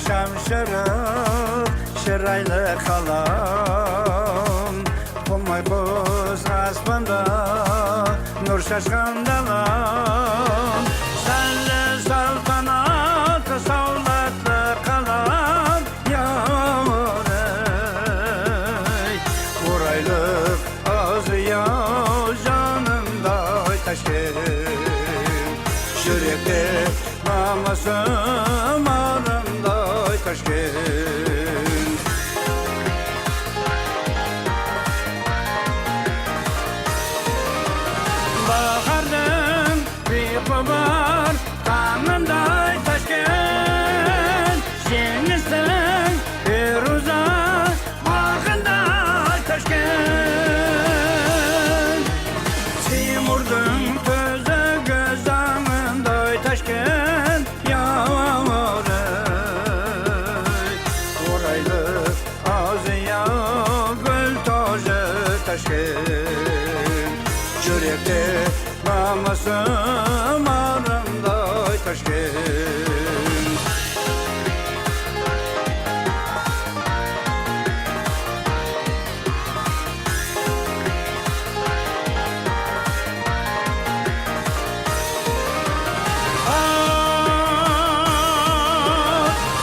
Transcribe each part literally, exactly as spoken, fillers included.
شەمشىرىڭ چىرايلىق قالام، قۇماي قۇز ئاسماندا نۇر چاچقان دالام. سەنلىك سەلتەنەت ساۋلاتلىق قالام، ياۋرەي، ئورايلىق ئازىياز جانىمدا تاشكەنت. يۈرەكتە نامىسىم ئارىمدا تاشكەنت. باھارنىڭ بىخۇمار تاڭىمدا تاشكەنت. يېڭىسىڭ پىرۇزا باغىمدا تاشكەنت. تىمۇردىن تۈزۈك زامىندا تاشكەنت. ياۋرەي، ئورايلىق ئازىيا گۈل تاجى تاشكەنت. يۈرەكتە نامىسىم ئارىمدا تاشكەنت.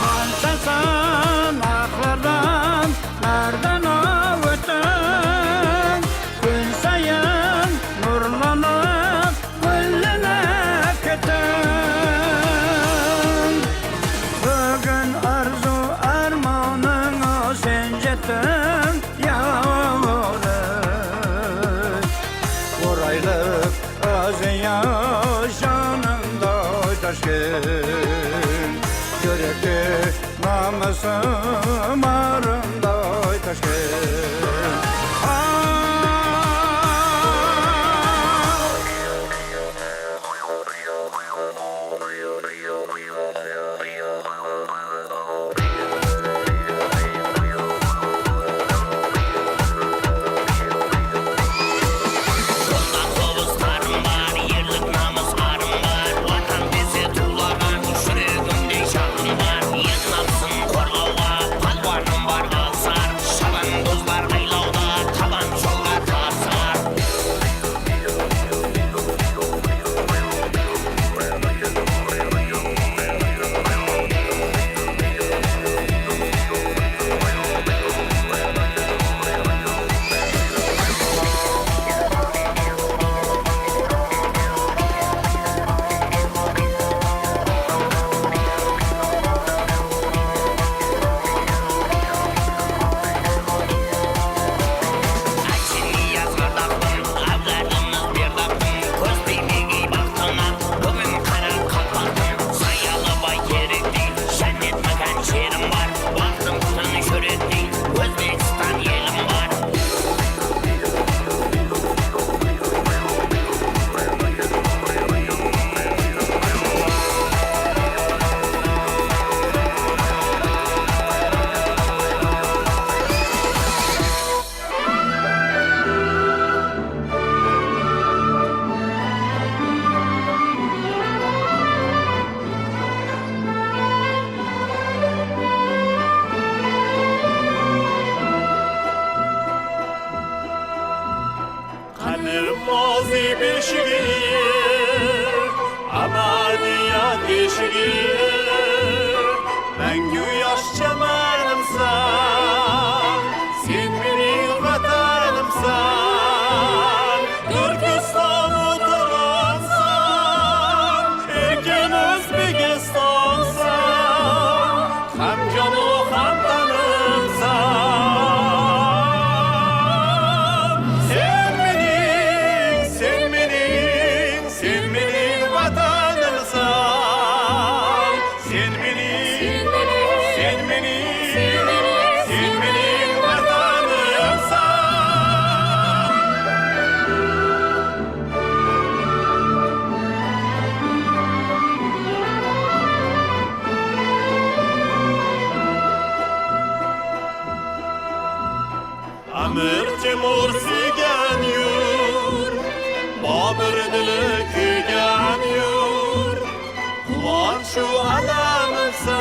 قانچە ساناقلاردىن مەردانە ۋەتەن، كۈنسايىن نۇرلىنىپ، گۈللىنىپ كېتىڭ. بۈگۈن ئارزۇ ئارمانىڭغا سەن يەتتىڭ، ياۋرەي. ئورايلىق ئازىيا جانىمدا تاشكەنت. يۈرەكتە نامىسىم ئارىمدا تاشكەنت. قەدىر مازى بېشىگە، ئەبەدىيەت ئېشىگە، مەڭگۈ ياش چەمەنىمسەن، سەن مېنىڭ ۋەتەنىمسەن، تۈركىستاندا تۇرامسەن، ئەركىن ئۆزبېكىستانسەن. خەمجانۇ خەمدانىمسەن، سەن مېنىڭ، سەن مېنىڭ، سەن مېنىڭ ۋەتەنىمسەن، سەن مېنىڭ، سەن مېنىڭ، سەن مېنىڭ ۋەتەنىمسەن. ئەمىر تېمۇر سۆيگەن يۇرت، بابۇر دىلى كۆيگەن يۇرت، قۇۋانچۇ ئالەمسەن.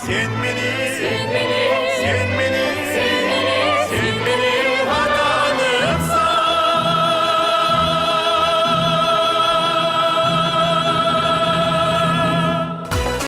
سەن مېنى، سەن مېنى، سەن مېنى،